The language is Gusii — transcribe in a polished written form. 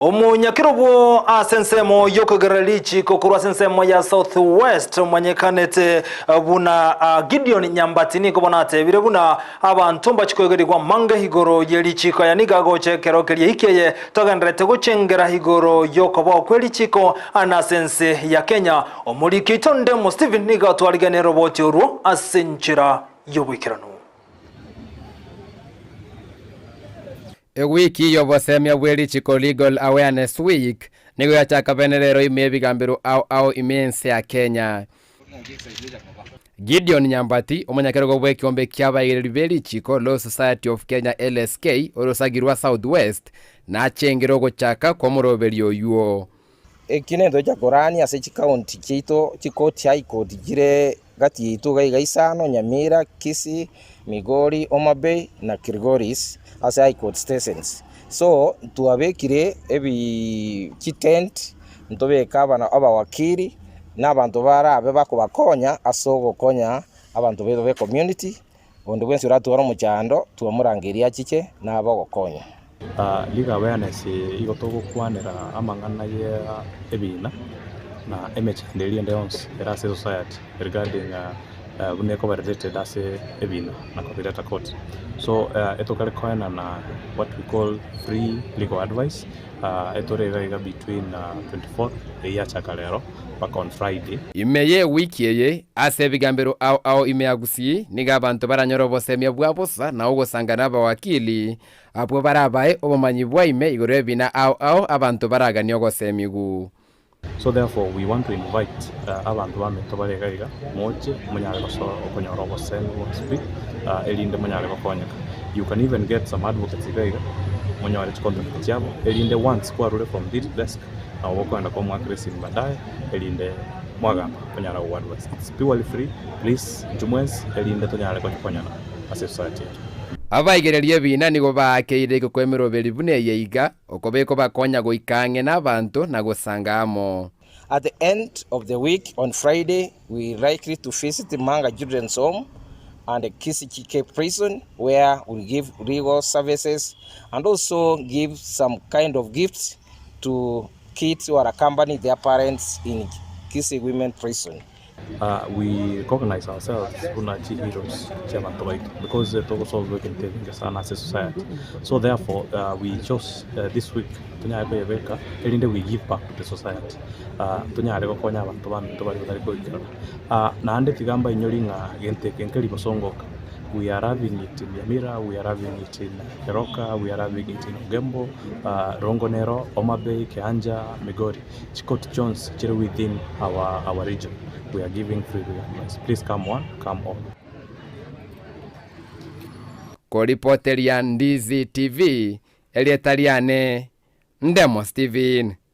Omonyakerobo ase ensemo y'okogerera richiiko korwa ase ensemo ya South West omanyekanete buna Gideon Nyambati nigo bono atebire buna abanto mbachi koegerigwa amange igoro ye richiiko. Aya nigo agocha ekero keria ewiki eye togendererete gochengera igoro y'okobao kwe richiiko ane ase ense ya Kenya. Omoriki oito Ndemo Stephen nigo atwariganire roboti orwo ase enchera y'oboikeranu. Ewiki y'obosemia bwe richiko Legal Awareness Week nigo yachaka bene rero ime y'ebigambero ao ao ime y'ense ya Kenya. Gideon Nyambati, omonyakerogo bw'ekeombe ki'abaigereri be richiko Law Society of Kenya LSK orosagi rwa South West, nachengire ogochaka kw'omoroberio oyuo. Eki nentocha korania ase chikaunti chiaito, chikoti high court chire gati yaito iga iga isano, Nyamira, Kisii, Migori, Homa Bay na Kilgoris ase high court stations. So twabekire ebi chitent ntobeke abana abawakili na abanto barabe bakobakonya ase ogokonya abanto baito be community. Onde bwensi oratware omochando, twamorangeria achiche, nabe ogokonya. Legal awareness igo togokwanera amang'ana ye ebina na emechando eria ende yonsi ere ase esociety regarding buna ekoba related ase ebina na kobireta court. So etokare koenana what we call free legal advice. Etore iga iga between 24th eyio yachaka rero mpaka on Friday. Ime y'ewiki eye, ase ebigambero ao ao ime ya Gusii, nigo abanto baranyore obosemia bwa bosa na ogosanga nabawakili, abwo barabae obomanyi bwa ime igoro y'ebina ao ao abanto baraganie ogosemigw. So therefore we want to invite abanto baminto bare iga iga, moche monyare gosoa okonyora obosemi bwonsi pi, erinde monyare gokonyeka. You can even get some advocates iga iga, monyore chicontact chiabo, erinde once kwarure from this desk, nabo bokoenda komoakera esimi baadaye, erinde mwagamba onyare gogo advise. It's purely free, please inchuo mwensi erinde tonyare konyokonyana ase esociety yaito. Abaigereria ebiina nigo baakeire igoko emeroberi buna eye iga, Okobekwa bakonya goika ang'e nabanto na gosanga amo. At the end of the week on Friday we likely to visit Manga Children's Home and Kisii Prison where we give legal services and also give some kind of gifts to kids who are accompanying their parents in Kisii Women Prison. We recognize ourselves buna chi heroes chia abanto baito because togosolve ebinto ebinge sana ase society so therefore we chose this week tonyare koyebeka erinde we give back to the society tonyare gokonya abanto baminto baria batari koikerana. Naende tiga mbainyori ng'a gento eke nkeri bosongoka we are having it in Nyamira, we are having it in Keroka, we are having it in Ogembo, Rongo nero, Homa Bay, Kianja, Migori. Chikoti chionsi chire within our our region we are giving free legal advice please come one come all. Koripoteria Ndizi TV, erieta riane Ndemo Steven.